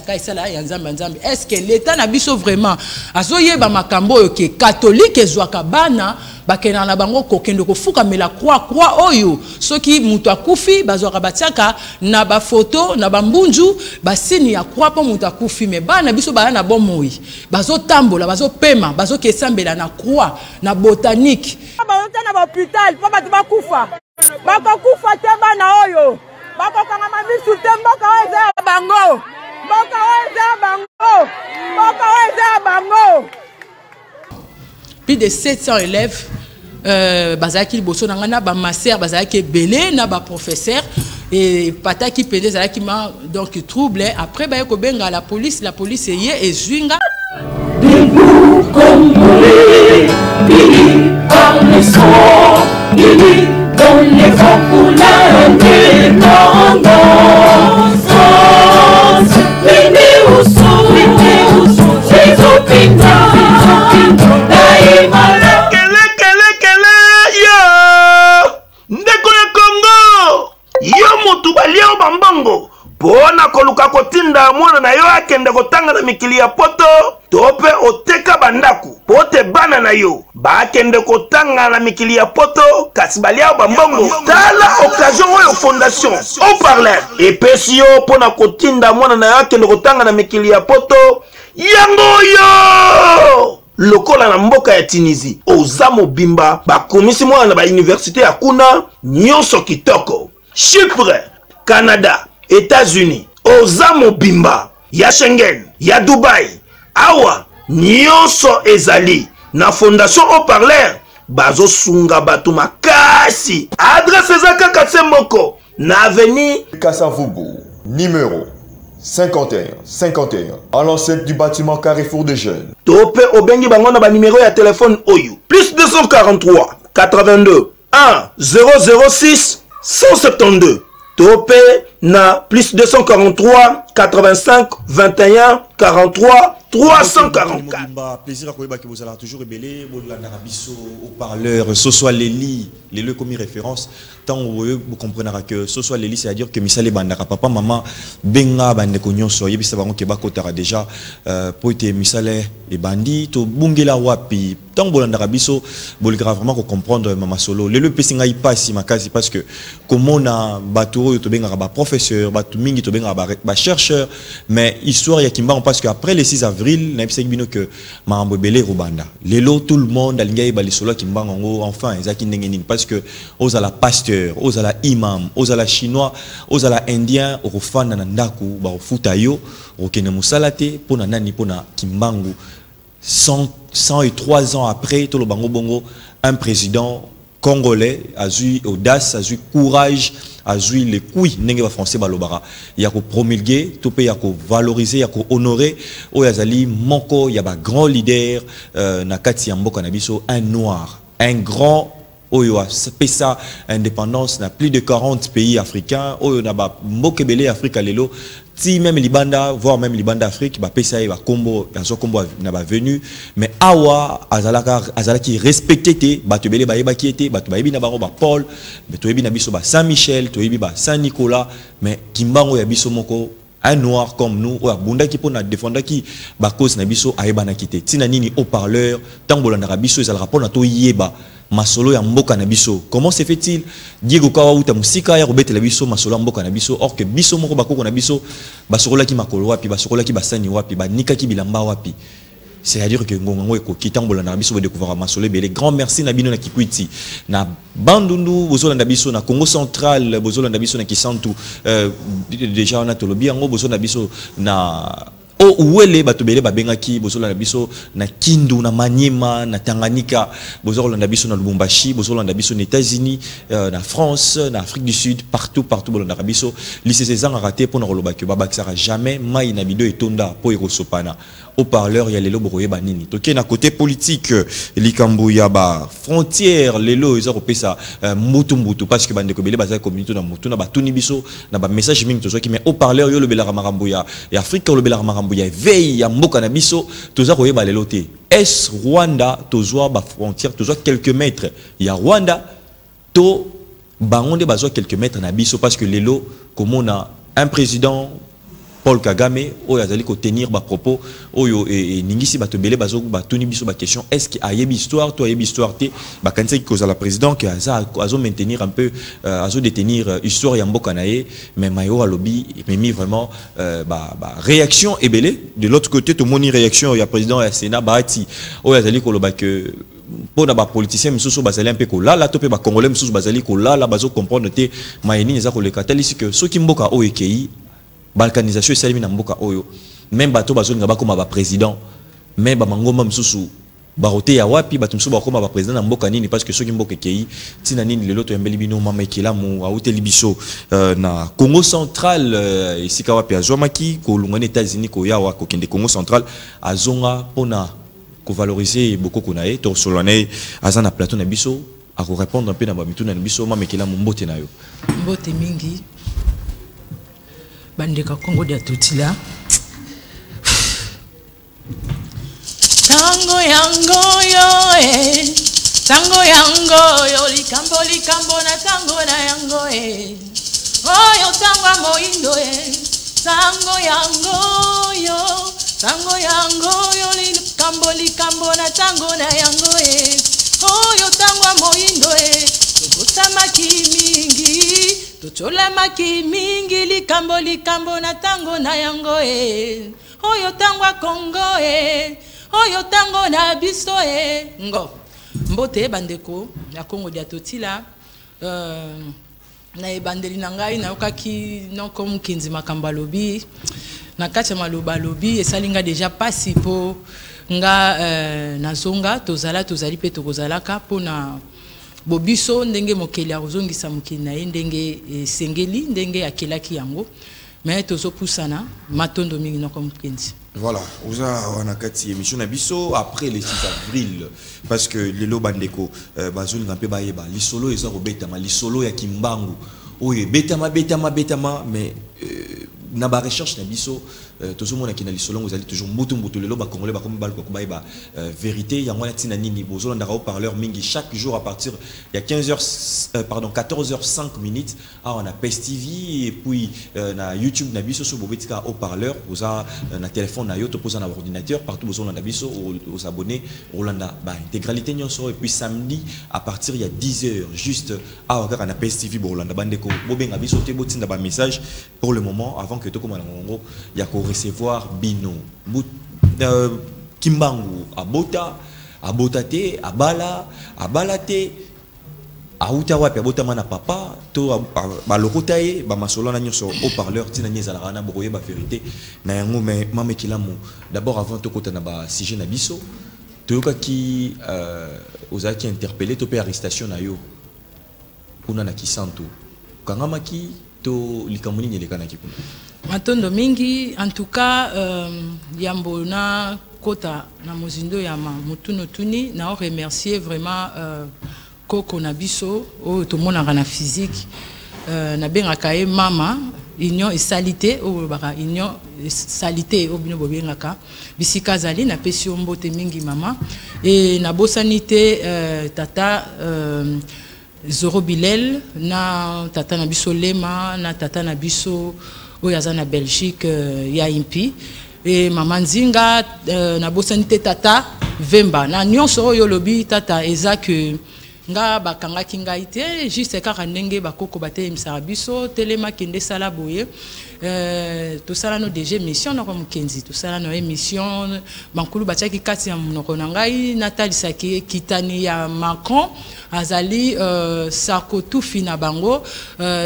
Ka esala ya Nzambe ya Nzambe. Est-ce que l'État na biso vraiment azoyeba makambo oyo ke catholique ezwaka bana bakendaka na bango kokende kofukamela croix, croix oyo soki moto akufi bazwaka batiaka na bafoto na bambunju basini ya croix mpo moto akufi, mais bana biso baya na bomoi bazotambola, bazopema, bazokesambela na croix na botanique. Bazota na bahôpital mpo bato bakufa, bakokufa te bana oyo bakokangama misu te. Mboka oyo eza ya bango, mboka oyo eza ya bango, mboka oyo eza ya bango. Plus de 700 élèves bazalaki liboso na ngai, na bamaster bazalaki ebele, na baprofesseur, epataki mpenza, ezalaki ma donc trouble. Après baye kobenga la police, la police eye ezwi nga. Debout Congolais, unis par le sang, unis dans les vents pour l'indépendance. Unis au son, unis au son, Zizopinda, Daimala. Kele kele kele yo ndeko ya Kongo, yo motu balia yo bambongo mpo na koluka kotinda mwana na yo akende kotanga na mikili ya poto, to mpe oteka bandako mpo te bana na yo bakende kotanga na mikili ya poto, kasi balia yo bambongo. Tala occasion oyo Fondation Haut-Parleur epesi yo mpo na kotinda mwana na yo akende kotanga na mikili ya poto. Yango oyo lokola na mboka ya Tunisie, oza mobimba, bakomisi mwana na bauniversité ya kuna, nyonso kitoko. Chypre, Canada, États-Unis, oza mobimba, ya Schengen, ya Dubai, awa nyonso ezali na Fondation Haut-Parleur. Bazosunga bato makasi. Adresse eza kaka se moko na avenue Kasavubu, numéro 51 51, à l'enceinte du bâtiment Carrefour des Jeunes. To mpe obengi bango na banimero ya telefone oyo: plus 243 82 1 006 172, to mpe na plus 243 85 21 43 344. Mobimba, plaisir ya koyeba ke bozalaka toujours ebele, bolandaka biso Haut-Parleur. Soso aleli lelo ekomi référence. Ntango boye bocomprenaka que soso aleli, c'est-à-dire que misala ebandaka. Papa, mama, benga bandeko nyonso, oyebisa bango ke bakotaka déjà po ete misala ebandi. Tobungela wapi? Ntango bolandaka biso, bolingaka vraiment kocomprendre mama solo. Lelo epesi ngai mpasi makasi parce que komona bato oyo tobengaka baprofesseur, bato mingi tobengaka bachercheur, mais histoire ya Kimbangu, parce que après le 6 avril nayebisaki bino ke makambo ebele ekobanda. Lelo tout le monde alingi ayeba lisolo ya Kimbangu yango enfin ezalaki ndenge nini, parce que ozala pasteur, ozala imam, ozala Chinois, ozala Indien, okofanda na ndako, bakofuta yo, okokende mosala te. Mpo na nani? Mpo na Kimbangu. 100, 103 ans après, toloba ngo bongo, un président congolais azwi audace, azwi courage, azwi les couilles, ndenge bafrançais balobaka, ya kopromulguer to mpe ya kovaloriser, ya kohonorer oyo azali moko ya bagrand leader na kati ya mboka na biso, un Noir, un grand oyo apesa indépendance na plus de 40 pays africains, oyo na bamboka ebele ya Afrika lelo ti même libanda, voire même libanda Afrique, bapesa ye bakombo, azwa kombo na bavenu. Mais awa azalaka, azalaki respecté te. Bato ebele bayebaki ye te. Bato bayebi na bango bapaul, toyebi na biso ba Saint Michel, toyebi ba Saint Nicolas, mais Kimbango ya biso moko, un Noir comme nous, oyo abundaki mpona défendaki bacause na biso, ayebanaki te. Ntina nini Haut-Parleur, ntango bolandaka biso, ezalaka mpona toyeba masolo ya mboka na biso? Comment se fait-il Diego Kawa uta mosika ya kobetela biso masolo ya mboka na biso, or que biso moko bakoko na biso basokolaki makolo wapi, basokolaki basani wapi, banikaki bilamba wapi? C'est-à-dire que ngonga ngo ekoki. Ntango bolandaka biso, bodécouvrir masolo ebele. Grand merci na bino na Kikwiti, na Bandundu, bozolanda biso na Congo Central, bozolanda biso na Kisantu, déjà wana tolobi yango, bozolanda biso na o Uwele, bato ebele babengaki, bozolanda biso na Kindu, na Maniema, na Tanganyika, bozolanda biso na Lubumbashi, bozolanda biso na États-Unis, na France, na Afrique du Sud, partout partout bolandaka biso. Lisese ezangaka te mpona koloba ke babakisaka jamais mai na bido etonda mpo ekosopana. Haut-Parleur ya lelo, bokoyeba nini. Tokei na côté politique. Likambo ya bafrontière lelo eza kopesa mbutu mbutu, parce que bandeko ebele bazali communauté na mutu na batuni biso na bamessage mingi tozwaki. Mais Haut-Parleur, yo olobelaka makambo ya Afrique, olobelaka makambo ya éveil ya mboka na biso, toza koyeba lelo te. Est Rwanda, tozwa bafrontière, tozwa quelques mètres ya Rwanda, to bango nde bazwa quelques mètres na biso? Parce que lelo komona un président Paul Kagame oyo azali kotenir bapropos oyo eningisi bato ebele. Bazo batuni biso baquestion: est ce que ayebi histoire to ayebi histoire te? Bakanisaki kozala président ke aza azo maintenir un peu, azo détenir histoire ya mboka na ye. Mais mayo alobi ememi vraiment ba réaction ebele. De l'autre côté, tomoni réaction ya président ya Sénat Bahati oyo azali koloba ke mpona bapoliticien misusu bazali mpe kolala to mpe bacongolais misusu bazali kolala, bazocomprendre te maye nini eza koleka. Talisi ke soki mboka oyo ekei, balkanisation esalemi na mboka oyo, même bato bazolinga bakóma baprésident, même bamangomba mosusu barote ya wapi, bato mosusu bakóma baprésident na mboka nini? Parce que soki mboka ekei, ntina nini? Lelo toyambeli bino mama Ekelamu, auteli biso na Congo Central, esika wapi azwamaki kolongwa na États-Unis koyawa kokende Congo Central, azonga mpona kovaloriser bokoko na ye. Tosolola na ye, aza na plateau na biso, akorépondre mpe na bamituna na biso. Mama Ekelamu, mbote na yo. Mbote mingi, bandeko ya Kongo dia Totila. Ntango yango yo e, ntango yango yo, likambo likambo na ntango na yango e, oyo ntango ya moyindo e, ntango yango yo, ntango yango yo, likambo likambo na ntango na yango e, oyo ntango ya moyindo e, tokosamaki mingi, totyolamaki mingi, likambo likambo na ntango na yango e, oyo ntango ya Kongo e, oyo ntango na biso e. Ngo mbote, bandeko ya Kongo dia Totila. Na ebandeli na ngai, nayokaki noko Mokenzi makambo alobi. Na kati ya maloba alobi, esali nga déjà mpasi, mpo nga nazonga. Tozala, tozali mpe tokozalaka mpona bobiso ndenge mokeli akozongisa mokili na ye ndenge esengeli, ndenge akelaki yango. Me tozopusana. Matondo mingi, noko Mokenzi. Voilà, oza wana kati émission na biso après le 6 avril, parce que lelo bandeko bazolinga mpe bayeba lisolo eza kobetama, lisolo ya Kimbangu oyo ebetama, betama, betama. Mais na barecherche na biso, tozomonaki na lisolo yango ezali toujours mbutu mbutu. Lelo bacongolais bakomi baluka kobayeba vérité yango wana. Ntina nini bozolandaka haut-parleur mingi chaque jour à partir ya 15h, pardon, 14h05 minutes awa na PES TV et puis na YouTube na biso? So bobetika haut-parleur, oza na téléphone na yo to poza na ordinateur, partout bozolanda biso, osabonner, olanda ba intégralité nyonso. Et puis samedi à partir ya 10h juste, awa kaka na PES TV, bolanda. Bandeko bobenga biso te, botinda ba message pour le moment avant que tokóma na ngongo ya korecevoir bino. Kimbangu abota, abota te, abala, abala te, auta wapi, abotama na papa to balokota ye? Bamasolo wana nyonso, haut-parleur ntina nini ezalaka wana, bokoyeba vérité na yango. Mais mama Ekelamu, d'abord, avant tokota na basujet na biso, toyokaki ozalaki interpellé to mpe arrestation na yo kuna na Kisantu. Okangamaki to likambo nini elekanaki kuna? Matondo mingi. En tout cas, yambo na kota na mozindo ya motuna otuni, na remercier vraiment koko na biso oyo tomonaka na physique, nabengaka ye mama Union esali te, oyo bolobaka Union esali te, oyo bino bobengaka. Bisika azali, napesi yo mbote mingi, mama. E nabosani te tata Zoro Bilel na tata na biso Lema na tata na biso oyo aza na Belgique, ya Impi e mama Nzinga. Nabosani te tata Vemba na nyonso oyo olobi, tata. Eza ke nga bakangaki ngai te, juste kaka ndenge bakoko batelemisaka biso: telema, kende, sala boye. Tosala no déjà émission, noko Mokenzi, tosala no émission. Bankulu batiaki kati ya monoko na ngai, natalisaki ekitani ya Macron azali Sarkotufi na bango,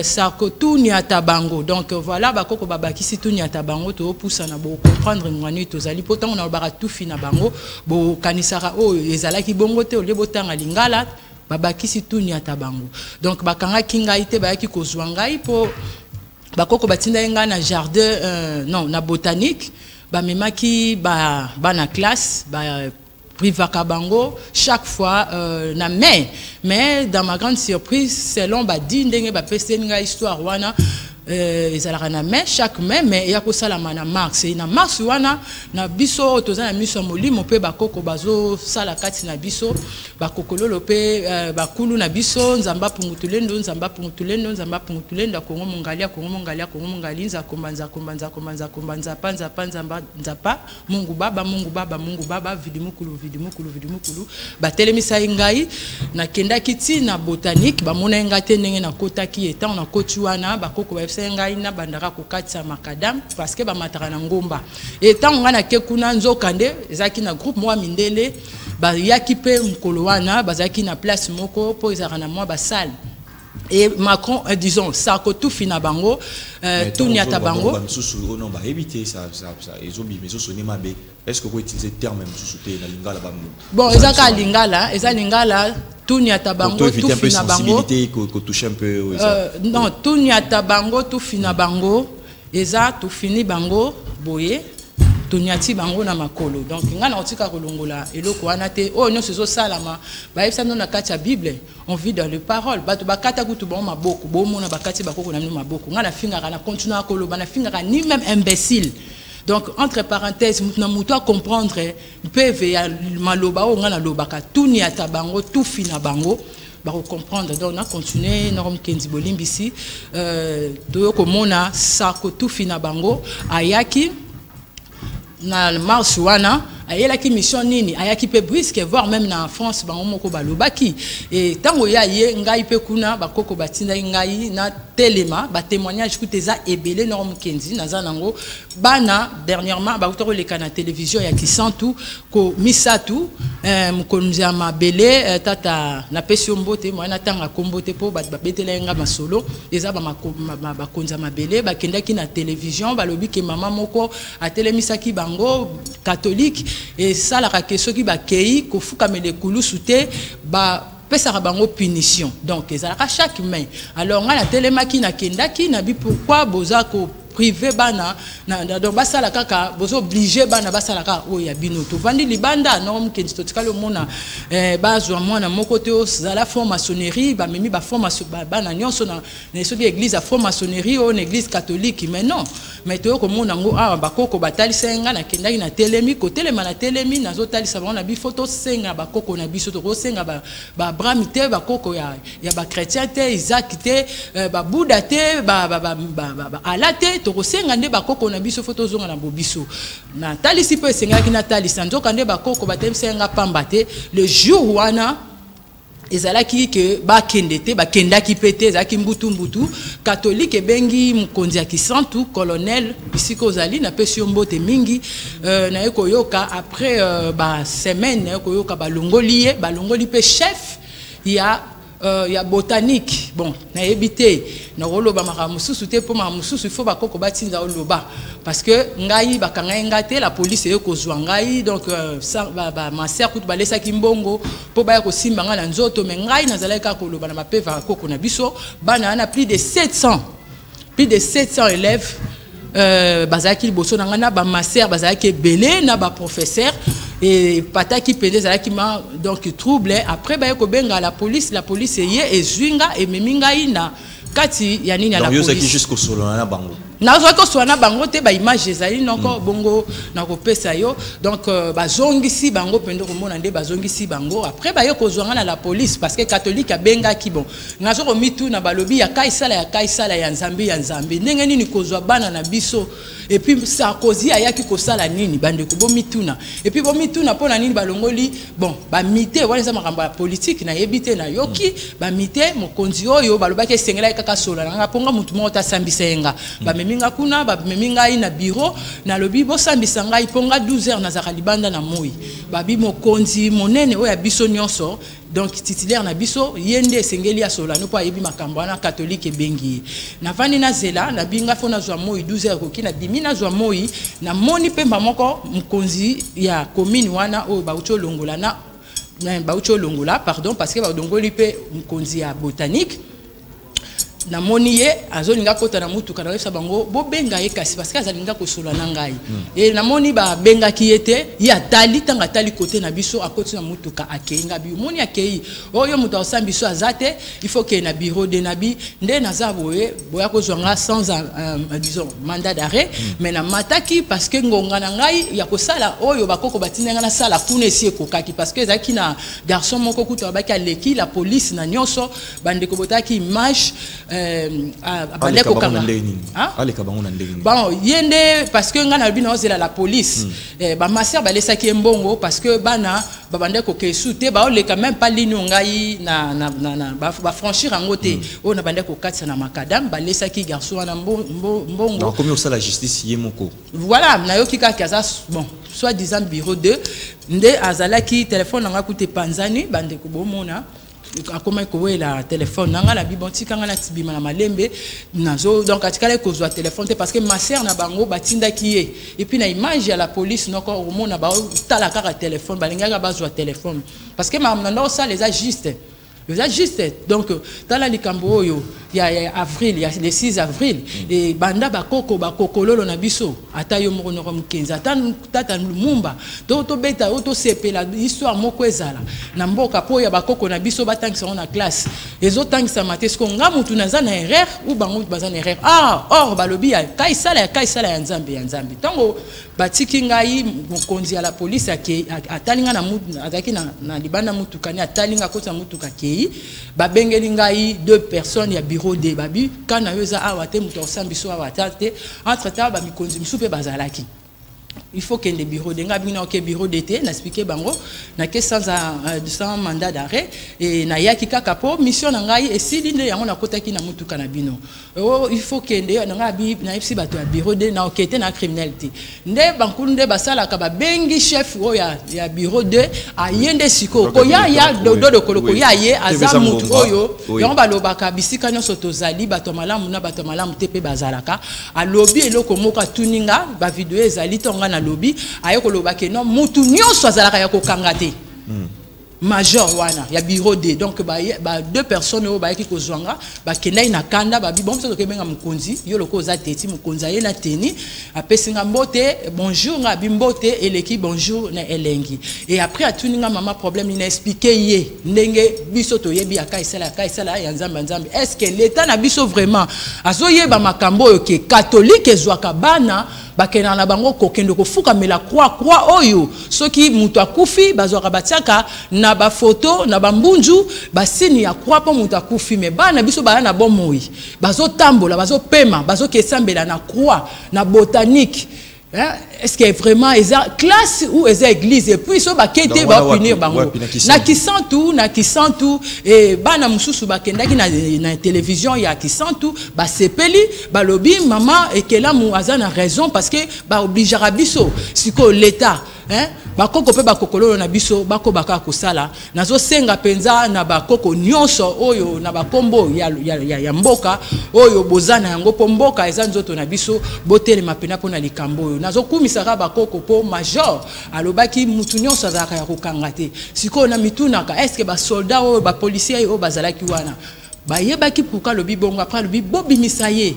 Sarkotuniata bango. Donc voilà, bakoko babakisi tuniata bango, topusana, bocomprendre ngwani tozali. Mpo ntango nalobaka tufi na bango, bokanisaka oyo ezalaki bongo te. Olie botanga lingala, babakisi tuniata bango. Donc bakangaki ngai te, bayaki kozwa ngai mpo bakoko batindaki ngai na jardin, non, na botanique. Bamemaki bana classe, ba privaka bango chaque fois na mai. Mais dans ma grande surprise, selon badi ndenge bapeseli ngai histoire wana, Ezalaka na mai, chaque mai, mais eya kosalama na mars. E na mars wana na biso oyo toza na miso ya molimo mpe bakoko bazosala kati na biso, bakokololo mpe bakulu na biso, Nzambe apungutulendo, Nzambe apungutulendo, Nzambe apungutulendo, akongo mongali, akongo mongali, akongo mongali, nzakomba, nzakomba, nzakomba, nzakomba, nzapa, nzapa, nzamba, nzapa, Mungu Baba, Mungu Baba, Mungu Baba, vidimukulu, vidimukulu, vidimukulu. Batelemisaki ngai, nakendaki ti na botanique, bamonaki ngai te ndenge nakotaki. Etango nakoti wana, bakoko bayebisaki ngai nabandaka kokatisa macadam parce que bamataka na ngomba. Etango ngai nake kuna, nzokande ezalaki na groupe moko ya mindele bayaki mpe mokolo wana, bazalaki na place moko mpo ezalaka na mwa basale. Et Macron, disons Sarko, tufi na bango, tuniata bango. Misusu oyo non, bayebi te, ça ezobima, ezosone mabe. Est ce que koutiliser terme mosusu te na lingala ba? Bon, eza kaka lingala, eza lingala. Tuniata bango, tufi na bango. Kotouche un peu. Non, tuniata bango, tufi na bango, eza tufini bango boye, toniati bango na makolo. Donc ngai na kotika kolongola eloko wana te. Oyo nyonso ezosalama, bayebisa bino na kati ya Bible, on vit dans le parole. Bato bakata kutu bango maboko, bomona bakati bakoko na bino maboko. Ngai nafingaka, na continuaka koloba, nafingaka ni même imbécile. Donc entre parenthèse, mutu na mutu acomprendre mpeve ya maloba oyo ngai nalobaka, tuniata bango, tufi na bango, bakocomprendre. Donc na continue noko mokenzi, bolimbisi. Toyo komona Sako, tufi na bango, ayaki na mars wana. Ayelaki mission nini? Ayaki mpe brusque, voire même na France bango moko balobaki. E ntango ya ye, ngai mpe kuna bakoko batindaki ngai na telema. Batémoignage kuta eza ebele, noko mokenzi, naza nango. Bana dernièrement bakuta koleka na télévision ya Kisantu ko misatu. Mokonzi ya mabele, tata, napesi yo mbote. Moya natanga kombo te mpo bato babetela ye nga masolo. Eza bakonzi ya mabele bakendaki na télévision, balobi ke mama moko atelemisaki bango, catholique esalaka ke soki bakei kofukamela ekulusu te, bapesaka bango punition. Donc ezalaka chaque mai. Alors ngai natelemaki, nakendaki na bi: pourquoi boza ko privé bana donc basala kaka, bozo oblige bana basala kaka oyo ya bino? Tovandi libanda, noko mokendi, totikali omona bazwa mwana moko te ozala franc-maçonnerie, bamemi bana nyonso na soki église ya franc-maçonnerie oyo na église catholique. Mais non, mais toyo komona yango awa. Bakoko batalisa nga, nakendaki, natelemi, kotelema natelemi, nazotalisa bango na bifo tosenga bakoko na biso. Tokosenga baabraham te, bakoko ya bachrétien te, Isaac te, babuda te, baala te, tokosenga nde bakoko na biso. Fo tozonga na bobiso. Natalisi mpo esengelaki natalisa. Nzoka nde bakoko batelemisa nga pamba te. Le jour wana ezalaki ke bakende te, bakendaki mpe te. Ezalaki mbutu-mbutu. Catholique ebengi mokonzi ya Kisantu, colonel, bisika ozali, napesi yo mbote mingi. Naye koyoka après basemaine, naye koyoka balongoli ye, balongoli mpe chef ya botanique. Bon, nayebi te, nakoloba makambo mosusu te mpo makambo mosusu il faut bakoko batinda oloba, parce que ngai bakangai ngai te, la police eye kozwa ngai. Donc bamasere kutu balesaki mbongo mpo baya kosimba ngai na nzoto, mais ngai nazalaki kaka koloba na mapeva ya koko na biso. Bana wana, plus de 700, plus de 700 élèves bazalaki liboso na ngai, na bamasere bazalaki ebele, na baprofesseur. Epataki mpenza, ezalaki ma donc trouble. Après baye kobenga la police, la police eye, ezwi nga, ememi ngai na kati ya nini, ya la police. Jusqu'au na bango? Nazwaki kosolola na bango te, baimage ezali noko. Bongo nakopesa yo. Donc bazongisi bango mpenza, komona nde bazongisi bango. Après baye kozwa nga na la police parce que catholique abengaki. Bon, nazo komituna, balobi ya kaisala ya kaisala, ya Nzambe ya Nzambe. Ndenge nini kozwa bana na biso? Et puis Sarkozy ayaki kosala nini? Bandeko, bomituna. Et puis bomituna mpo na nini balongoli. Bon, bamite wana eza makambo ya politike, nayebi te. Nayoki bamite mokonzi oyo balobaki esengelaki kaka sola na nga mpo nga motu moko tasambisa ye nga. Bamemi nga kuna, bamemi ngai na bureau. Nalobi bosambisa ngai mpo nga 12 heures nazalaka libanda na moi. Babi mokonzi monene oyo ya biso nyonso, donc titulaire na biso, ye nde esengeli asola no mpo ayebi makambo wana. Catholique ebengi ye. Navandi, nazela, nabinga fo nazwa moi. 12 heures ekoki, nabimi, nazwa moi. Namoni pemba moko mokonzi ya commune wana oyo bauti olongola na bauti olongola, pardon, parce que balongoli mpe mokonzi ya botanique. Namoni ye azolinga akota na mutuka, nayebisa bango bobenga ye kasi, parce que azalinga kosolola na ngai. E namoni babengaki ye te. Ye atali, ntango atali kote na biso, akoti na mutuka, akei. Nga bi omoni akei oyo moto akosala biso aza te, il faut ke na bureau de nabi nde naza boye, boya kozwa nga sans disons mandat d'arrêt. Mais namataki parce que ngonga na ngai ya kosala oyo bakoko batinda ngai nasala kuna esi ekokaki, parce que ezalaki na garçon moko kutu abaki aleki la police na nyonso. Bandeko botaki image, abandaki kokanga. Aleka bango na ndenge nini? Bon, ye nde, parce que ngai nalobi naozela la police. Bamaser balesaki ye mbongo, parce que bana babandaki kokee su te, baoleka même pas ligne oyo ngai na bafranchir yango te, oyo nabandaki kokatisa na macadam. Balesaki garçon wana mbongo. Donc akomi osala justice ye moko. Voilà, nayoki kaka aza bon, soit disant bureau 2 nde azalaki. Telefone na ngai kuta epanzani, bandeko bomona akomaki kowela telefone na ngai. Nabi bon, tika ngai natibima na malembe nazo. Donc atikalaki kozwa telefone te, parce que maser na bango batindaki ye. Et puis na image ya la police noko omona baotala kaka telefone, balingaki bazwa telefone, parce que makambo na nda osala eza juste, eza juste. Donc tala likambo oyo ya avril, ya le 6 avril, e banda bakoko bakokololo na biso, ata yo moko noko mokenzi, ata tata Lumumba, to tobeta oyo tosepela histoire moko ezala na mboka mpo ya bakoko na biso batangisa yango na classe, ezotangisama te. Siko nga mutu naza na erreur ou bango baza na erreur? Ah, or balobi ya kaisala ya kaisala, ya Nzambe ya Nzambe. Ntango batiki ngai, mokonzi ya la police atali ngai, azalaki na libanda mutuka ne, atali ngai, akoti na mutuka, akei. Babengeli ngai deux personnes ya bureau de babi ka na yo eza awa te, moto akosala biso awa ata te. Entre temps bamikonzi mosusu mpe bazalaki, il faut kende bureau de. Nga bino oke bureau de te, naexpliquer bango nake sans mandat d'arrêt e nayaki kaka mpo mission na ngai esili, nde yango nakotaki na mutuka na bino. Oh, il faut kende na ngai abi nayebisi bato ya bureau de na oke te, na criminel te. Nde bankulu nde basalaka, babengi chef oyo ya bureau 2, aye nde sikoyo koya ya dodo dokolo koya. Ye aza mutu oyo yango balobaka bisika nyonso tozali, bato ya malamu na bato ya malamu te mpe bazalaka. Alobi eloko moko, atuni nga, bavideo ezali to nga nalobi, aye koloba ke non, mutu nyonso azalaka ya kokanga te. Major wana ya bureau D, donc ba deux personnes oyo bayaki kozwa nga bakendaki na kanda, babi bon, biso tokebenga mokonzi, yo loko oza teti. Mokonzi aye na teni, apesi nga mbote, bonjour. Nga abi mbote eleki bonjour na elengi. Et après atuni nga: mama, problème nini? Expliquer ye ndenge biso toyebi ya kaisala ya kaisala, ya Nzambe ya Nzambe. Est ce que l'état na biso vraiment azoyeba makambo oyo ke catholique ezwaka bana, bakendaka na bango kokende kofukamela croix, croix oyo soki moto akufi bazwaka batiaka na bafoto na bambunzu basini ya croix mpo moto akufi? Me bana biso baya na bomoi, bazotambola, bazopema, bazokesambela na croix na botanique. Hein? Est-ce que vraiment eza classe ou eza église? Et puis so bakete bapunir bango na Kisantu, na Kisantu. E bana mosusu bakendaki na télévision ya Kisantu, basepeli, balobi mama Ekelamu aza na raison, parce que baobligeaka biso. Sikoyo l'état, hein? Bakoko mpe bakokololo na biso bakobaka kosala. Nazosenga mpenza na bakoko nyonso oyo na bakombo ya mboka oyo boza na yango, mpo mboka eza nzoto na biso, botelema mpena mpo na likambo oyo. Nazokumisaka bakoko mpo major alobaki mutu nyonso azalaka ya kokanga te. Sikoyo na mitunaka, est ce que basoldat oyo, bapolicier oyo bazalaki wana bayebaki pourquoi alobi bongo? Après alobi bobimisa ye,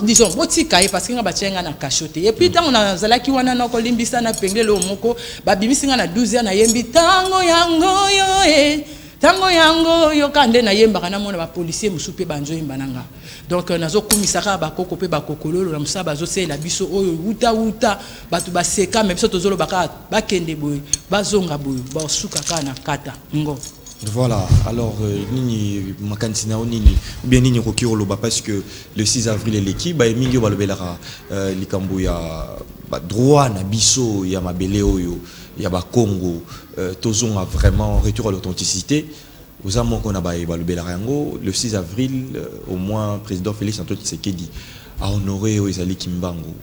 disons botika ye, parce que nga batia nga na cachot te. Et puis ntango nazalaki wana, nakolimbisa na pengele oyo moko, babimisi nga na 12 heures, nayembi ntango yango yo e ntango yango yoka nde nayembaka, namona bapolicier mosusu mpe banzoyemba na nga. Donc nazokumisa kaka bakoko mpe bakokololo na mosala bazosalela biso oyo wuta wuta. Bato baseka, me biso tozoloba kaka bakende boye, bazonga boye, basuka kaka na kata ngo. Voilà, alors nini makanisi na yo, nini ou bien nini okoki koloba? Parce que le 6 avril eleki, baye mingi oyo balobelaka likambo ya badroit na biso ya mabele oyo ya bakongo, tozonga vraiment retour à l'authenticité. Oza moko na baye balobelaka yango. Le 6 avril, au moins président Félix Antoine Tshisekedi a honoré oyo ezali Kimbangu,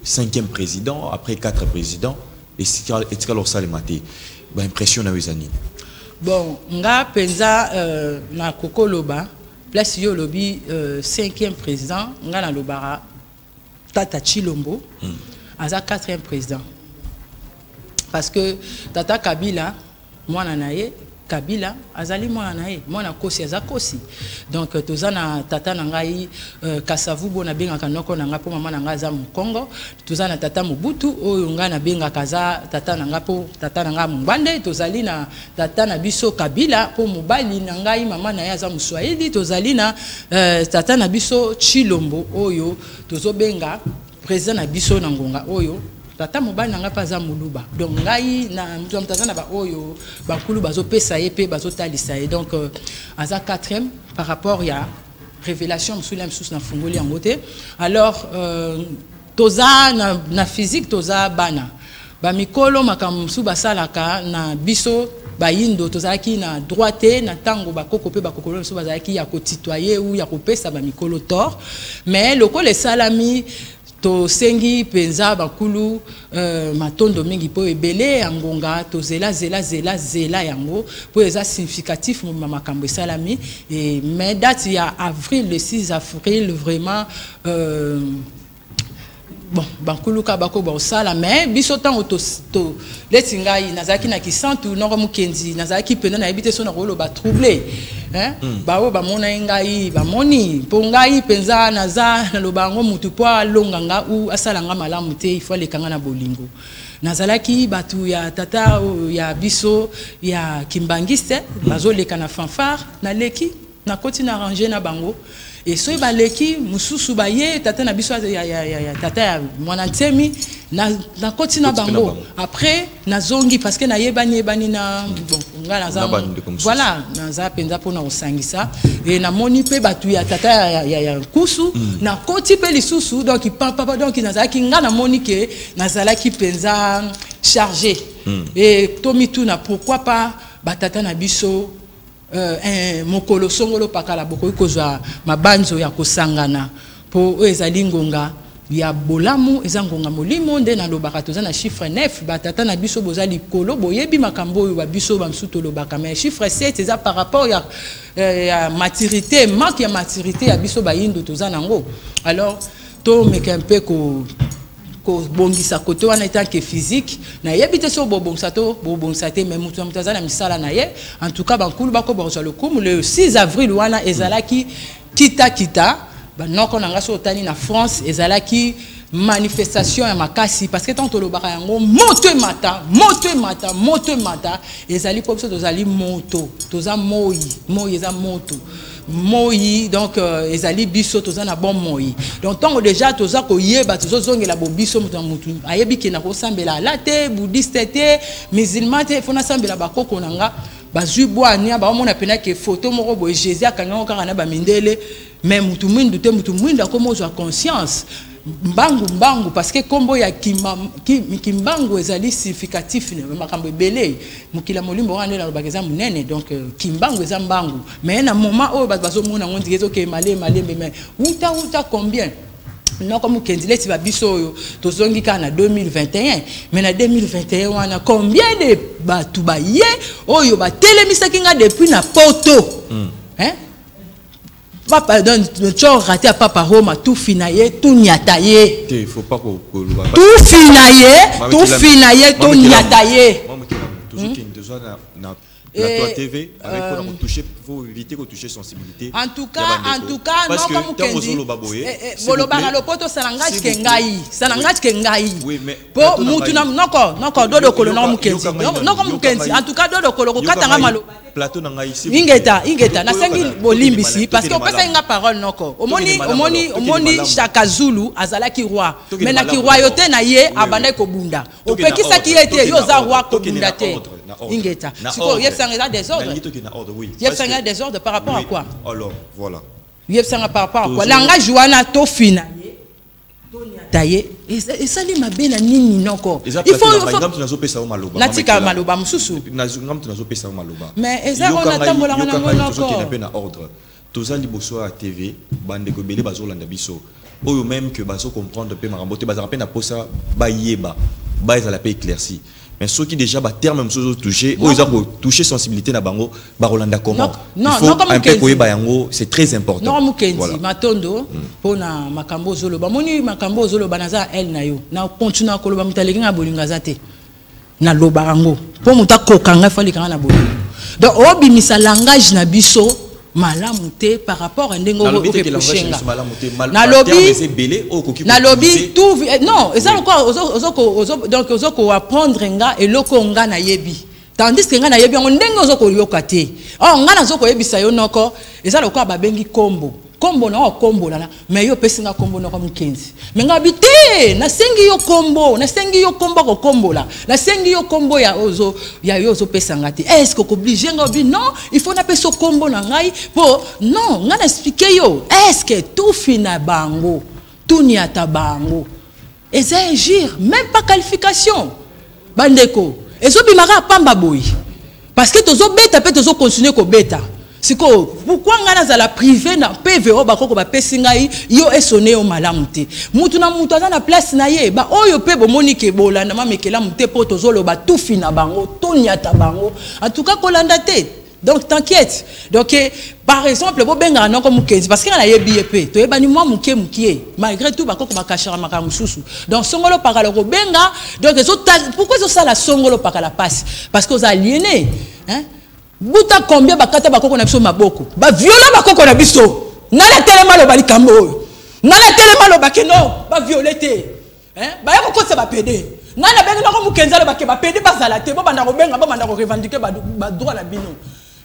cinquième président après quatre présidents etikala osalema te. Baimpression na yo eza nini? Bon, nga mpenza nakokoloba place yo olobi cinquième président, nga nalobaka tata Chilombo aza quatrième président, parce que tata Kabila mwana na ye. Kabila azali mwana na ye, mwana kosi aza kosi. Donc toza na tata na ngai Kasavubo, nabengaka noko na ngai mpo mama na ngai aza Mokongo. Toza na tata Mobutu oyo ngai nabengaka aza tata na ngai mpo tata na ngai Mongbande. Tozali na tata na biso Kabila mpo mobali na ngai mama na ye aza Moswahili. Tozali na tata na biso Tshilombo oyo tozobenga président na biso na ngonga oyo. Tata mobali na ngai mpe aza Moluba. Donc ngai na moto na moto aza na baoyo bakulu bazopesa ye mpe bazotalisa ye. Donc aza quatrième par rapport ya révélation mosusu ya mosusu nafungoli yango te. Alors toza na physique, toza bana bamikolo. Makambo mosusu basalaka na biso bayindo, tozalaki na droit te na ntango bakoko mpe bakokolo mosusu bazalaki ya kotutoyer ou ya kopesa bamikolo tort. Mais lokola esalami, tosengi mpenza bakulu matondo mingi mpo ebele ya ngonga tozela zela zela zela yango mpo eza significatif mobima makambo esalami. Mais date ya avril, le 6 avril, vraiment bon, bankulu kaka bako bakosala. Mais biso ntango to leti ngai nazalaki na Kisantu, noko Mokendi, nazalaki mpenza, nayebi te so nakoloba trouble, hein? Baoyo bamonai ngai bamoni mpo ngai mpenza naza, naloba yango, mutu mpo alonga nga ou asala nga malamu te, il faut aleka nga na bolingo. Nazalaki bato ya tata oyo ya biso ya kimbangiste bazoleka na fanfare, naleki, nakoti na rangée na bango. E soki baleki mosusu, baye tata na biso ya tata ya mwana Ntemi, nakoti na bango. Après nazongi parce que nayebani yebani na bon, nga naza, voilà, naza mpenza mpona kosangisa. E namoni mpe bato ya tata ya Nkusu, nakoti mpe lisusu. Donc papa, donc nazalaki, nga namoni ke nazalaki mpenza chargé. E tomituna pourquoi pas batata na biso mokolo songolo pakala bokoki kozwa mabanzo ya kosangana mpo oyo ezali ngonga ya bolamu, eza ngonga molimo. Nde nalobaka toza na chiffre 9. Batata na biso boza likolo, boyebi makambo oyo babiso bamosusu tolobaka. Mais chiffre 7 eza par rapport ya maturité, manque ya maturité ya biso bayindo toza nango. Alors tomeka mpe ko kobongisa kote wana etanke physique. Nayebi te soki bobongisa to bobongisa te, mais moto na moto aza na misala na ye. En tout cas bankulu bakoba kozwa lokumu. Le 6 avril wana ezalaki kitakita banoko na nga. Soki otali na France, ezalaki manifestation ya makasi, parce que ntango tolobaka yango, moto emata, moto emata, moto emata, ezali mpo biso tozali moto, toza moi, moi eza moto, moi. Donc ezali biso toza na bon moi. Donc ntango déjà toza koyeba, tozozongela bo biso, moto na motu ayebi ke na kosambela ala te, bouddhiste te, musulman te, fo nasambela bakoko na nga. Bazwi bwania, baomona mpena ke photo moko boye, Jésus akangango kaka na bamindele, mais mutu mwindu te. Mutu mwindu akoma ozwa conscience mbangu mbangu, parce que nkombo ya Kimbangu ezali significatif na makambo ebele. Mokili ya molimo wana nde nalobaka eza monene. Donc Kimbangu eza mbangu. Mais na moment oyo bato bazomona yango ndenge ezokende malembe malembe, mais wuta wuta combien, noko Mokendi, leti babiso oyo tozongi kaka na 2021. Mais na 2021 wana, combien de bato baye oyo batelemisaki nga depuis na poto, hein? Papa, donc tsor raté ya Papa Roma, tufi na ye, tuniata ye. Te, faut pas koloba. Tufi na ye, tufi na ye, toniata ye. Tozokende, toza na plateau ya TV avec mpona kotoucher, faut éviter kotoucher sensibilité. En tout cas, en tout cas, noko Mukendi, bolobaka lopoto, salangage ke ngai, salangage ke ngai po mutu na noko, noko dodokolo, noko Mukendi, noko Mukendi, en tout cas dodokolo kokatanga maloba. Plateau na ngai. Ingeta, ingeta. Nasengi bolimbisi parce que opesaki nga parole. Noko, omoni, omoni, omoni, Shaka Zulu azalaki roi, mais na kiroyauté na ye abandaki kobunda. Opekisaki ye te, yo oza roi, kobunda te. Ingeta. Sikoyo yebisanga, eza désordre? Yebisanga, désordre par rapport à quoi? Alors voilà. Yebisanga par rapport à quoi langage wana, tofina ye, toniata ye, esali mabe na nini, noko? Il faut nazopesa yo maloba. Natika maloba mosusu. Nga mutu nazopesa yo maloba. Mais eza oyo natambolaka nango, noko. Mpe na ordre, toza liboso ya TV, bandeko ebele bazolanda biso oyo même que bazocomprendre mpe makambo te, bazalaka mpe na posa bayeba, bazala mpe éclairci. Mais soki déjà baterme mosusu ozotouche, oyo eza kotouche sensibilité na bango, bakolanda comment? Il faut un peu koyeba yango, c'est très important. Noko Mokendi, matondo mpona makambo ozoloba. Moni makambo ozoloba, naza ele na yo, na continue koloba, moto aleki nga bolingo aza te. Nalobaka yango mpo moto akoka ngai, fo aleka ngai na bolingo. Donc obimisa langage na biso malamu te par rapport à ndenge Nalobi te ke oreproche langage nga. na biso malamu te. Nalobi Ba terme eza ebele oyo okoki nalobi koutiliser. Tout non, eza lokola donc ozo koapprendre nga eloko oyo nga nayebi, tandis que nga nayebi yango ndenge ozo koyoka te. Or nga nazo koyebisa yo, noko, eza lokola babengi kombo, kombo na oyo kombolana, mais yo opesi nga kombo noko Mokenzi, mais nga bi te, nasengi yo kombo, nasengi yo kombo kokombola, nasengi yo kombo ya ozo ya yo ozopesa nga te. Est ce que okooblige nga obi non, il faut napesa yo kombo na ngai? Po non, nga na explique yo, est ce que tufi na bango, tuniata bango, eza injure, même pas qualification. Bandeko, ezobimaka pamba boye parce que tozobeta mpe tozocontinue kobeta. Sikoyo pourquoi ngai nazala privé na pv oyo bakoko bapesi ngai? Yo esone yo malamu te. Mutu na mutu aza na place na ye. Baoyo mpe bomoni ke bolanda mamekelamu te mpo tozoloba tufi na bango, toniata bango, en tout cas kolanda te. Donc t'inquiète. Donc par exemple bobengaka noko Mokenzi parce que nga nayebi ye mpe toyebani mwa moke mokie. Malgré tout, bakoko bakashaka makambo mosusu. Donc songolo pakala kobenga, donc pourquoi ezosala songolo pakala pasi? Parce que oza aliéné, hein? Buta combien bakata bakoko na biso maboko, baviola bakoko na biso? Nani atelema aloba likambo oyo? Nani atelema aloba ke non, baviole te, hein? Baya kokotisa bapédé. Nani abengi noko Mokenzi alobake bapédé bazala te, bobanda kobenga, bobanda korevendiquer badroit na bino,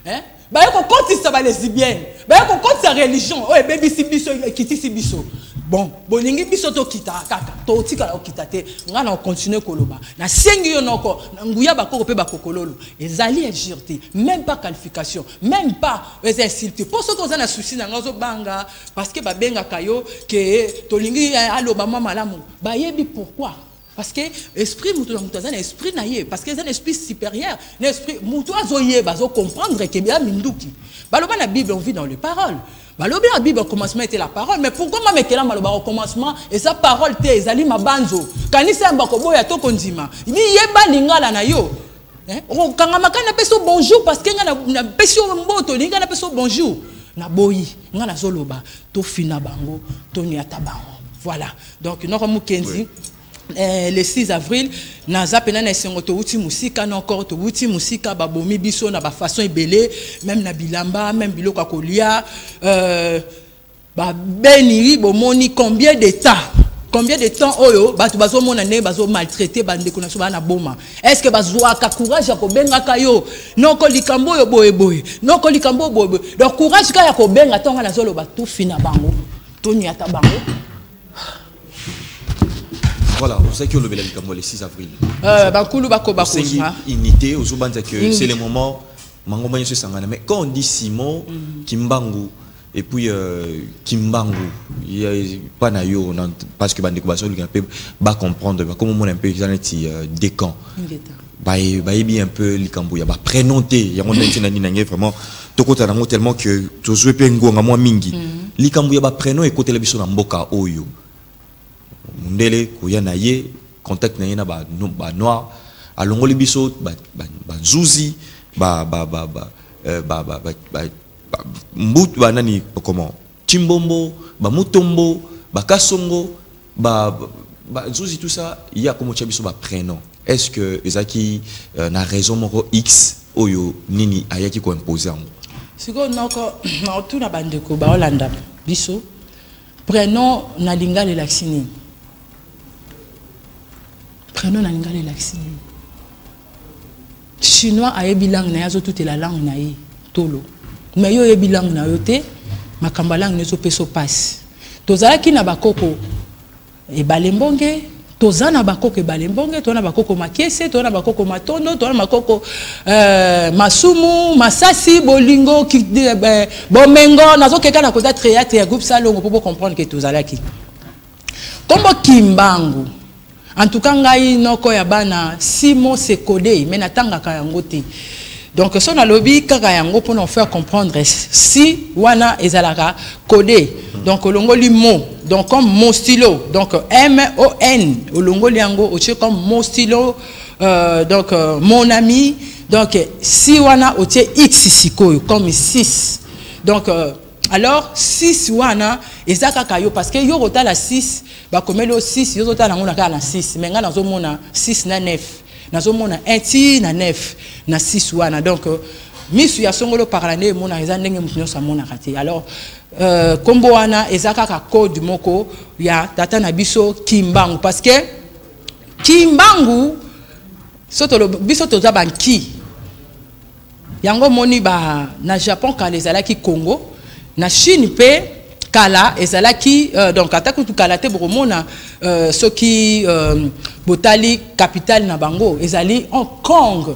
hein? Baye kokotisa balesbienne, baye kokotisa religion oyo ebebisi biso, ekitisi biso. Bon, bolingi biso tokita kaka, totikala kokita te. Ngai na kocontinue koloba. Nasengi yo, noko, na nguya bakoko mpe bakokololo, ezali injure te, même pas qualification, même pas eza insulte. Mpo soki oza na souci na ngai, ozobanga parce que babengaka yo ke tolingi aloba mwa malamu. Bayebi pourquoi? Parce que esprit, moto na moto aza na esprit na ye, parce que eza na esprit supérieur na esprit. Moto azoyeba, azocomprendre ke ya minduki. Baloba na Bible, on vit dans les paroles. Balobi na Bible, au commencement était la parole. Mais pourquoi mamekela maloba au commencement eza parole te, ezali mabanzo? Kanisa yamba koboya to kondima, miyeba lingala na yo. Okangamaka napesi yo bonjour parce que nga napesi yo mboto, olingi nga napesi yo bonjour. Naboyi. Nga nazoloba tofina bango, toniata bango. Voilà. Donc noko Mokenzi, oui. Le 6 avril, naza pena na esengo. Towuti mosika na encore, towuti mosika. Babomi biso na bafaçon ebele, même na bilamba, même biloko ya kolia. Babeni, bomoni combien d'état, combien de temps oyo bato bazomona ndenge bazomaltraite bandeko na biso baa na boma. Est ce que bazwaka courage ya kobengaka yo, noko, likambo oyo boyeboye, noko, likambo oyo boyeboye? Donc courage kaka ya kobenga ntongo nazoloba tufina bango, toniata bango. Voilà, ozalaki olobela likambo le 6 avril. Bankulu bakoba Osengi kozwa unité, ozobanza que c'est le Unité. moment mangomba nyonso esangana. Mais quand on dit Simon Kimbangu et puis Kimbangu pas na yo parce que bandeko bazoluka mpe bacomprendre, bakoma omona un peu eza neti deux camps. Ngeta. Bayebi un peu likambo ya baprénom te. Yango nde ntina nini nange vraiment tokota nango, tellement que tozwi mpe ngonga mwa mingi. Likambo ya baprénom ekotela biso na mboka oyo, mundele koya na ye, contact na ye na banoir, alongoli biso banzuzi, ba ba ba ba euh, ba ba ba ba ba mbutu, banani, comment, Chimbombo, bamutombo, bakasongo, ba nzuzi, tout ça. Ya komotia biso baprénom, est ce que ezalaki na raison moko x oyo nini ayaki koimpose yango? Sikoyo noko, naotuna bandeko baolanda biso, prénom na lingala elakisi nini? Prénom na lingala elakisi nini? Chinois ayebi langue na ye, azotutela langue na ye tolo, mais yo oyebi langue na yo te. Makambo ya langue na ezopesa mpasi. Tozalaki na bakoko ebale mbonge, toza na bakoko ebale mbonge, toza na bakoko Makese, toza na bakoko Matondo, toza na bakoko Masumu, Masasi, Bolingo, Bomengo. Nazokeka na koza théâtre ya groupe Salongo mpo bocomprendre ke tozalaki nkombo Kimbangu. En tout cas ngai noko ya bana Simo Sekode, mais natangaka yango te. Donc so nalobi kaka yango mpona faire comprendre, si wana ezalaka codé. Donc olongoli mot, donc comme mot stylo, donc M O N, olongoli yango, otie comme mot stylo, donc mon ami. Donc si wana otie x sikoyo comme 6. Donc alors 6 wana eza kaka yo, parce que yo kotala 6, bakomeli yo 6, yo ozotala yango na kaka na 6, mais ngai nazomona 6 na 9. Nazomona 1 ti na 9 na 6 wana. Donc misu ya songolo pakala nde emonaka, eza ndenge motu nyonso amonaka te. Alors kombo wana eza kaka code moko ya tata na biso Kimbangu, parce que Kimbangu so biso toza banki yango. Omoni ba na Japon kala ezalaki Congo, na Chine mpe kala ezalaki donc ata kutu kala te, bokomona soki botali capitale na bango ezali Hong Kong,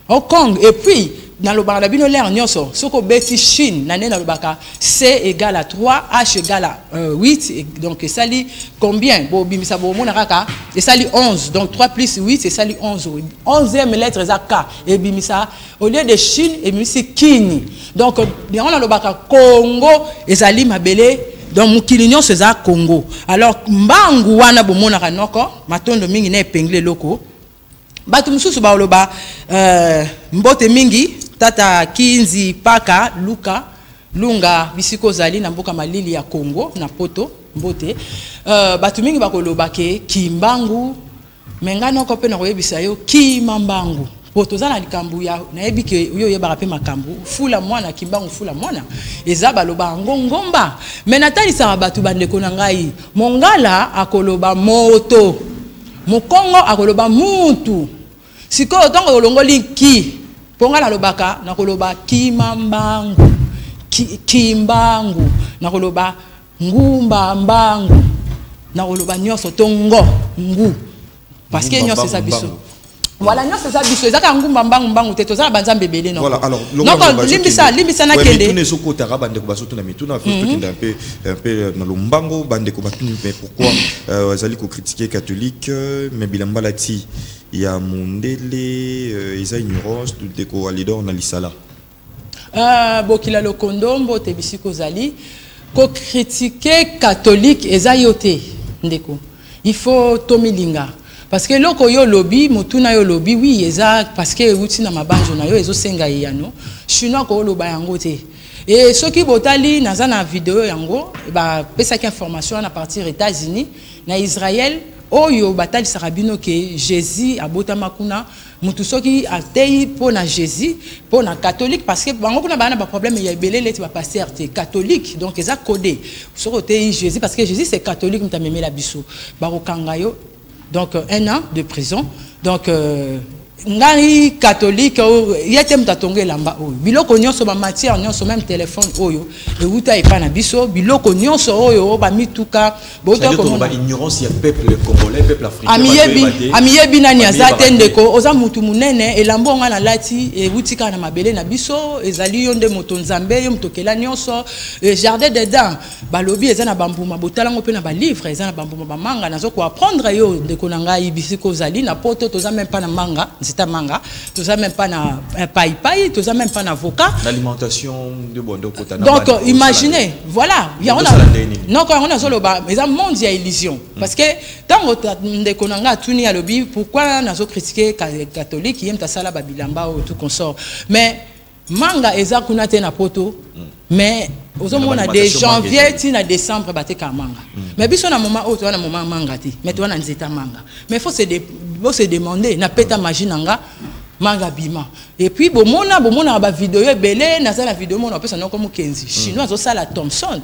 Hong Kong. Et puis nalobaka na bino l'heure nyonso, soki obeti Chine na nde nalobaka C égale à 3, H égale à 8, donc esali combien? Bobimisa, bomona kaka esali 11. Donc 3 plus 8 esali 11. 11e lettre eza K. Ebimisa, au lieu de Chine, ebimisi Kini. Donc yango nalobaka Congo ezali mabele, donc mokili nyonso eza Congo. Alors mbangu wana bomonaka noko matondo mingi na epengeli eloko. Bato mosusu baloba mbote mingi tata Kinzi Paka Luka Lunga, bisika ozali na mboka malili ya Congo na Poto, mbote. Bato mingi bakoloba ke Kimbangu, me ngai noko mpe nakoyebisa yo kima mbangu, po toza na likambo ya nayebi ke yo oyebaka mpe makambo fula mwana Kimbangu, fula mwana eza baloba yango ngomba. Me natalisaka bato, bandeko na ngai, mongala akoloba moto, mokongo akoloba mutu. Sikoyo ntango olongoli ki, mpo ngai nalobaka, nakoloba kima mbangu, kimbangu, nakoloba ngumba mbangu, nakoloba nyonso to ngo ngu, parce que nyonso eza biso. Voilà, nyonso eza biso, eza kaka ngumba mbangu mbangu te, toza na banzambe ebele. Voilà, alors noko limbisa, limbisa, nakende. Mituna ezokotaka, bandeko bazotuna mituna, tokende un peu na lombango. Bandeko batuni: mais pourquoi azali kocritiquer catholique, mais bilamba lati ya mondele? Eza ignorance, ndeko Alidor na lisala. Bokila lokondo, mbote bisika ozali. Kocritiquer catholique eza yo te, ndeko. Il faut tomilinga, parce que eloko oyo olobi, motuna yo olobi, oui, eza parce que euti na mabanzo na yo, ezosenga eyano. Chinois kooloba yango te. E soki botali, naza na video yango, bapesaki information wana à partir États-Unis na Israël, oyo batalisaka bino ke Jésus abotama kuna. Mutu soki atei mpo na Jésus, mpo na catholique, parce que bango kuna baa na baproblème ya ebele leti bapaster te catholique. Donc eza codé. Soki otei Jésus, parce que Jésus c'est catholique, moto amemela biso, bakokanga yo, donc un an de prison. Donc ngai catholique ye te moto atonga elamba oyo, biloko nyonso, bamatière nyonso, même téléphone oyo ewuta epai na biso, biloko nyonso oyo, bamituka. Ignorance ya peuple congolais, peuple africain. Amiyebi, amiyebi nani aza te. Ndeko, oza mutu monene. Elamba oyo ngai nalati ewuti kaka na mabele na biso. Ezali yo nde moto Nzambe, yo moto okela nyonso. Jardin d'Eden, balobi eza na bambuma, botalango mpe na balivre, eza na bambuma bamanga. Nazo koapprendre yo, ndeko na ngai, bisika ozali na Poto, toza même pas na manga, nzeta manga, toza même pas na paipai, toza même pas na avocat. L'alimentation de bondo. Donc imaginez, voilà, yango noko yango nazoloba eza monde ya illusion, parce que ntango ndeko na ngai atuni, alobi pourquoi nazocritiquer catholique, ye moto asala babilamba oyo, tout consort, mais manga eza kuna te na Poto. Mais ozomona de janvier ti na décembre batekaka manga, mais biso na moment oyo toza na moment manga te, mais toza na nzeta manga. Mais faut se demander, napeta magie na nga, manga bima. Et puis bomona, bomonaka bavideo ebele. Naza na video mona opesa noko mokenzi chinois azosala Thomson.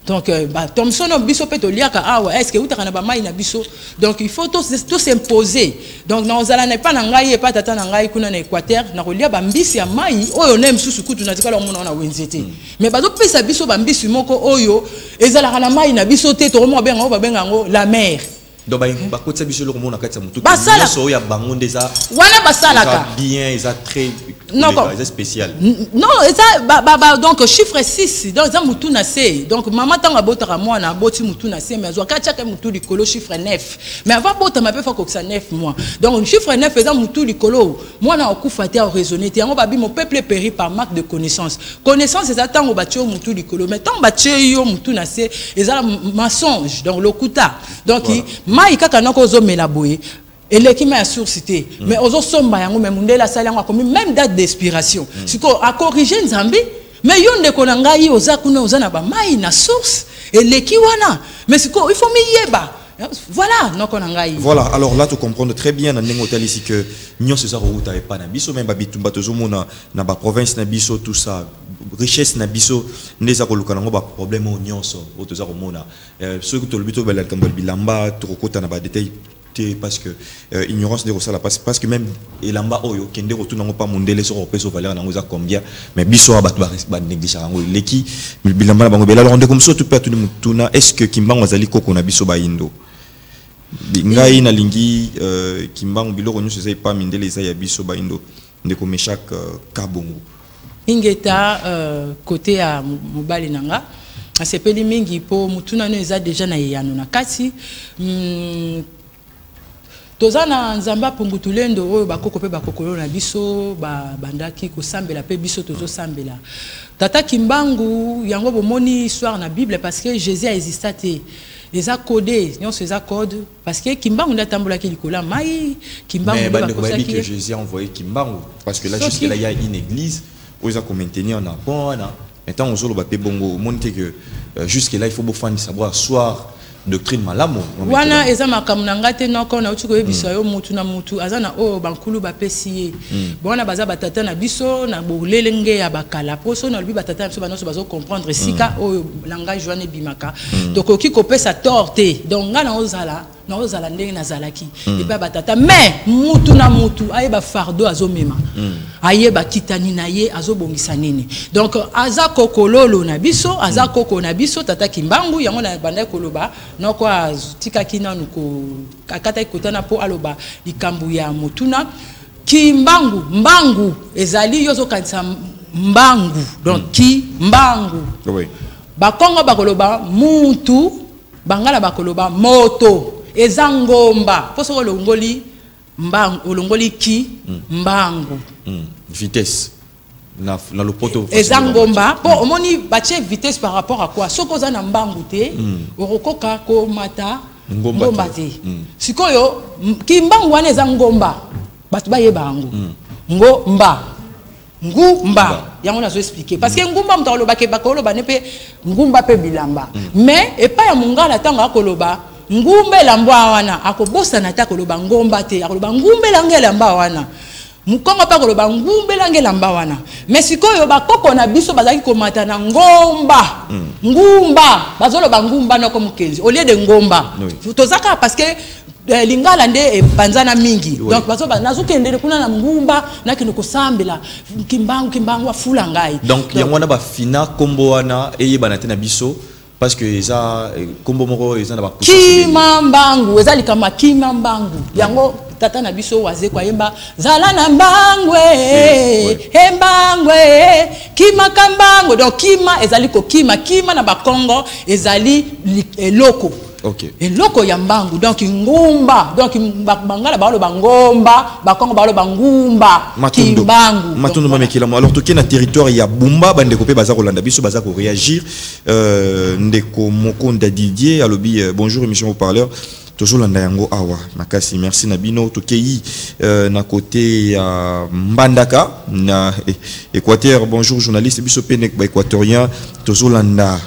Donc ba Thomson oyo biso mpe toliaka awa, est ce que eutaka na bamai na biso? Donc il faut tos'imposer. Donc nakozala na epa na ngai, epa tata na ngai kuna na Équateur, nakolia bambisi ya mai oyo ne mosusu kutu natikala omona wana wenze te, mais bazopesa biso bambisi moko oyo ezalaka na mai na biso te. Tokomona babenga yango, babenga yango la mer. Donc bakotisa biso eloko moko na kati ya motu. Nyonso oyo ya bango nde eza wana basalaka bien, eza très eza spécial. Non, eza donc chiffre 6, donc eza mutu na se. Donc mama ntango abotaka mwana, aboti mutu na se, mais azwaka atiaka mutu likolo, chiffre 9. Mais avant botama mpe fa kokisa 9 mois. Donc chiffre 9 eza mutu likolo, mwana akufa te, araisonne te. Yango babi: mon peuple périt par manque de connaissance. Connaissance eza ntango batie yo mutu likolo, mais ntango batie yo mutu na se, eza mensonge, donc lokuta. Donc voilà. Mai kaka noko ozomela boye eleki mai ya source te, mais ozosomba yango, mais mondele asali yango, akomi même date d'expiration. Sikoyo acorriger Nzambe. Mais yo ndeko na ngai oza kuna, oza na bamai na source eleki wana, mais sikoyo il faut miyeba. Voilà, noko na ngai. Voilà, alors là, tu comprends très bien, na ndenge otali ici que nyonso eza kowuta epa na biso, même babitumba tozomona na baprovince na biso, tout ça, richesse na biso nde eza koluka nango baproblème oyo nyonso oyo toza komona. Soki tolobi tobela likambo ya bilamba, tokokota na badetail te parce que ignorance nde kosala parce que même elamba oyo kende kotuna yango pa mondele, soki opesa valeur nango eza combien, mais biso awa bato banégligeaka yango, eleki bilamba na bango ebele. Alors ndeko mosusu mpe atuni motuna: est ce que Kimbangu azali koko na biso bayindo? Ngai nalingi Kimbangu, biloko nyonso eza epa mindele eza ya biso bayindo. Ndeko Meshak Kabongo. Ingeta, côté ya mobali na nga, asepeli mingi mpo motuna no eza deja na eyano na kati. Toza na Nzambe Apungutulendo oyo bakoko mpe bakokolo na biso babandaki kosambela, mpe biso tozosambela Tata Kimbangu. Yango bomoni histoire na Bible, parce que Jésus aexista te, eza code, nyonso eza code, parce que Kimbangu nde atambolaki likolo ya mai. Kimbangu Mais nde bandeko bayebi bakosaki que ye. Jésus a envoyé Kimbangu, parce que là, Soki- jusque là, il y a une église oyo eza komaintenir na pont wana. Maintenant ozoloba mpe bongo, omoni te que jusque là il faut bofandisa, bo asseoir doctrine malamu. Wana eza makambo na ngai te, noko. Nauti koyebisa yo, mutu na mutu aza na oyo bankulu bapesi ye. Wana baza batata na biso na bolelenge ya bakala, mpo so nalobi batata na biso, banyonso bazocomprendre esika oyo langage wana ebimaka. Tokoki kopesa tort te. Donc ngai naozala ndenge nazalaki epai ya batata, mais mutu na mutu ayeba fardeau azomema, ayeba kitani na ye azobongisa nini. Donc aza kokololo na biso, aza koko na biso, Tata Kimbangu. Yango na bandaki koloba, noko atikaki nanu akataki kotana mpo aloba likambo ya motuna. Kimbangu, mbangu ezali yo ozokanisa mbangu, donc ki mbangu. Bakongo bakoloba mutu, bangala bakoloba moto, eza ngomba, mpo soki olongoli mbangu, olongoli ki mbangu. Vitesse na lopoto. Eza ngomba, mpo omoni batie vitesse par rapport à quoi? Soki oza na mbangu te, okokoka komata ngomba ngomba te. Te. Sikoyo kimbangu wana eza ngomba, bato bayeba yango, ngomba, ngumba. Yango nazo expliquer, parce que ngumba, moto alobaki, bakoloba ne mpe ngumba mpe bilamba, mais epai ya mongala, ntango akoloba ngumba elamba wana, akobosana te, akoloba ngomba te, akoloba ngumba elanga elamba wana. Mokongo mpe akoloba ngumba elanga elamba wana. Mais sikoyo bakoko na biso bazalaki komata na ngomba, ngumba, bazoloba ngumba, noko mokenzi, au lieu de ngomba. Toza kaka parce que lingala nde epanzana mingi. Donc bazoba nazokende kuna na ngumba, nakende kosambela Kimbangu, Kimbangu afula ngai. Donc yango wana bafina nkombo wana eyebana te na biso, parce que eza nkombo moko eza na bapuissance ebele. Kima mbangu eza likambo ya kima mbangu. Yango tata na biso Wazeko ayemba: zala na mbangu e mbangu e, kimaka mbangu. Donc kima ezali kokima, kima na bakongo ezali eloko eloko ya mbangu, donc ngumba. Donc bangala baloba ngomba, bakongo baloba ngumba. Matondo. Kimbangu. Matondo. Donc, voilà. Mamekelamu. Alors toke na territoire ya Bumba, bandeko mpe baza kolanda biso, baza koréagir. Ndeko Mokonda Didier alobi bonjour, émission haut-parleur, tozolanda yango awa makasi, merci na bino. Tokei na côté ya Mbandaka na Équateur. Bonjour journaliste, biso mpe baéquatorien tozolanda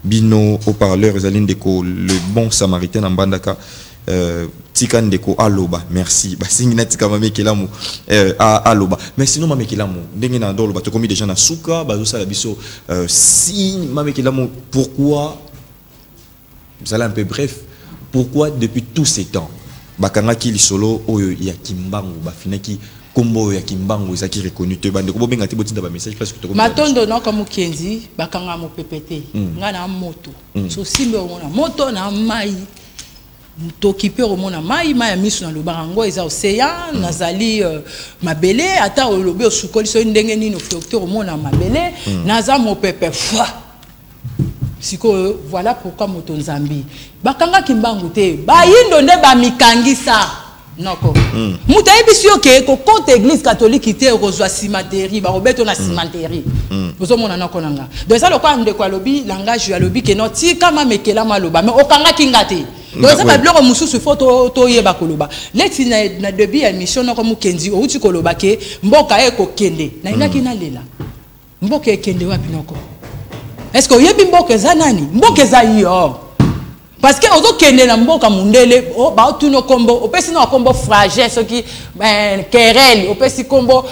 bino haut-parleur. Ezali ndeko Le Bon Samaritain na Mbandaka. Tika ndeko aloba, merci. Basingi na tika Mamekelamu aloba. Mais sinon Mamekelamu, ndenge na ndoloba, tokomi déjà na suka, bazosala biso si Mamekelamu, pourquoi, vous allez un peu bref, pourquoi depuis tous ces temps bakangaki lisolo oyo ya Kimbangu, bafinaki kombo oyo ya Kimbangu ezalaki reconnu te? Bandeko bobenga te, botinda bamessage, parce que tokomi na Matondo, noko mokenzi. Bakanga mopepe te, ngai na moto. So simbi omona moto na mai, toki mpe omona mai, mai ya miso. Nalobaka yango eza océan, nazali mabele. Ata olobi osukoli soki ndenge nini, oflocte, omona mabele. Naza mopepe fwa. Sikoyo voilà pourquoi moto Nzambi bakangaki mbangu te, bayindo nde bamikangisa, noko. Moto ayebisi yo ke kokota église catholique te, okozwa cimenterie, bakobeta na cimenterie. Ozomona, noko na nga. Donc eza lokola ndeko alobi langage, alobi ke no tika mamekela maloba, mais okangaki nga te. Donc eza babiloko mosusu, faut toyeba koloba. Leti na début ya émission, noko mokenzi, outi koloba ke mboka ekokende, nayingaki nalela. Mboka ekende wapi, noko? Est ce que oyebi mboka eza nani? Mboka eza yo. Parce que ozokende na mboka mundele, baotuna kombo, opesi na kombo fragile, soki querelle, opesi kombo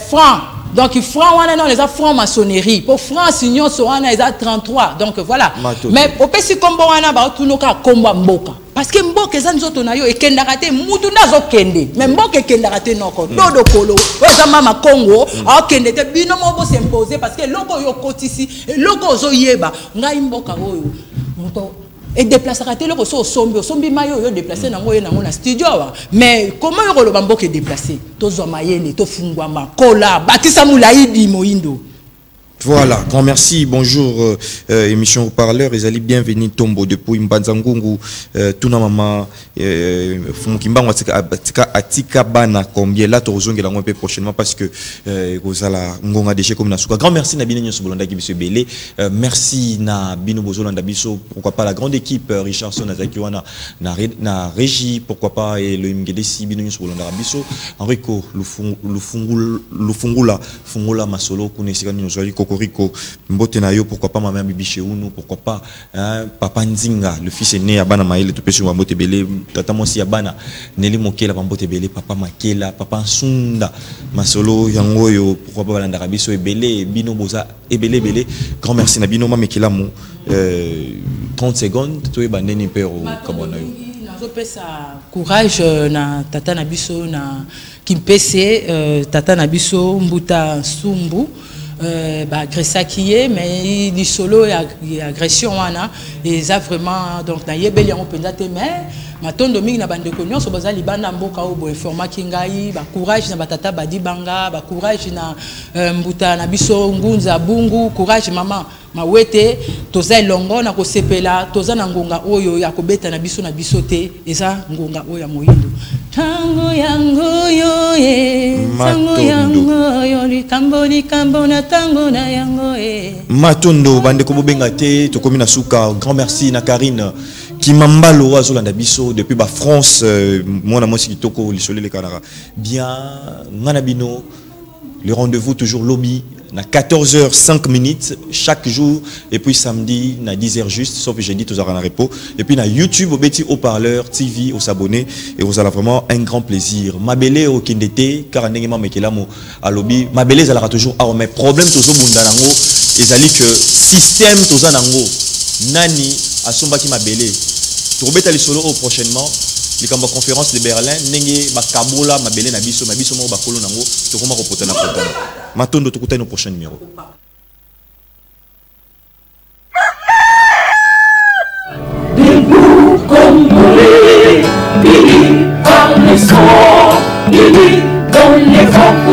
franc. Donc franc wana non, eza franc maçonnerie. Pour France nyonso wana eza 33. Donc voilà. Mais opesi kombo wana baotuna ka kombo mboka. Parce que mboka eza nzoto na yo ekendaka te, mutu nde azokende. Mais mboka ekendaka te noko. Dodo kolo, oyo eza mama Congo, akende te bino moko s'imposer parce que eloko oyo okotisi, eloko ozoyeba, ngai mboka oyo moto edéplaçaka te. Eloko so osombi, osombi mai oyo odéplace nango, oye nango na studio awa. Mais comment oyo koloba mboka edéplace? Tozwa mayele, tofungwama, kola bakisa molaidi moyindo. Voilà, grand merci, bonjour, émission Haut-Parleur, Ezali, bienvenue Tombo depuis Mbanzangungu, Tuna Mama, Fumukimbango atika, atika, atika bana combien là, tozongela un peu prochainement parce que kozala ngonga déjà comme na suka. Grand merci na bino nyonso bolandaki biso ebele, merci na bino bozolanda biso, pourquoi pas la grande équipe, Richardson azalaki wana na régie, pourquoi pas Elohim Ngedesi, bino nyonso bolandaka biso, Enrico Lufungula, Lufungula, Fungula Masolo, kuna esika nini ozwaki Kokoriko, mbote na yo, pourquoi pas mama Bibi Cheunu, pourquoi pas, hein, papa Nzinga, le fils aîné ya bana Maele, topesi yo mbote ebele, tata mwasi ya bana Nelly Mokela, mbote ebele, papa Makela, papa Nsunda, Masolo yango oyo, pourquoi pas balandaka biso ebele, bino boza ebele ebele, grand merci na bino. Mama Ekelamu, 30 secondes, toyeba ndeni mpe okabwana yo. Nazopesa courage na tata na biso na Kimpese, tata na biso Mbuta Nsumbu, baagressaki ye, mais lisolo ya agression wana eza vraiment, donc nayebeli yango mpenza te. Mais matondo mingi na bandeko nyonso baza libanda mboka oyo boinformaki ngai. Bacourage na batata badibanga, bacourage na mbuta na biso Ngunza Bungu, courage mama Mawete, toza elongo na kosepela. Toza na ngonga oyo ya kobeta na biso na biso te, eza ngonga oyo ya moyindo. Ntango yango yo e, ntango yango yo, likambo likambo na ntango na yango e. Matondo bandeko, bobenga te, tokomi na suka. Grand merci na Karine Kimambalo azolanda biso depuis ba France, mwana mwasi kitoko, lisolo elekanaka bien. Nga na bino, le rendez-vous toujours lobi na 14h05 minutes chaque jour et puis samedi na 10h juste, sauf jeudi tozalaka na repos. Et puis na YouTube, obeti Haut-Parleur TV, os'abonner et vous allez vraiment un grand plaisir. Mabele okende te, kaka ndenge mama Ekelamu alobi, mabele ezalaka toujours awa, mais problème tozobunda nango ezali que système toza nango, nani asombaki mabele? Tokobeta lisolo oyo prochainement, likambo ya Conférence de Berlin, ndenge bakabola mabele na biso, na biso moko bakolo nango tokoma kopotana potana. Matondo, tokutani au prochain numéro. Debout Congolais, unis par le sang, unis dans les vents.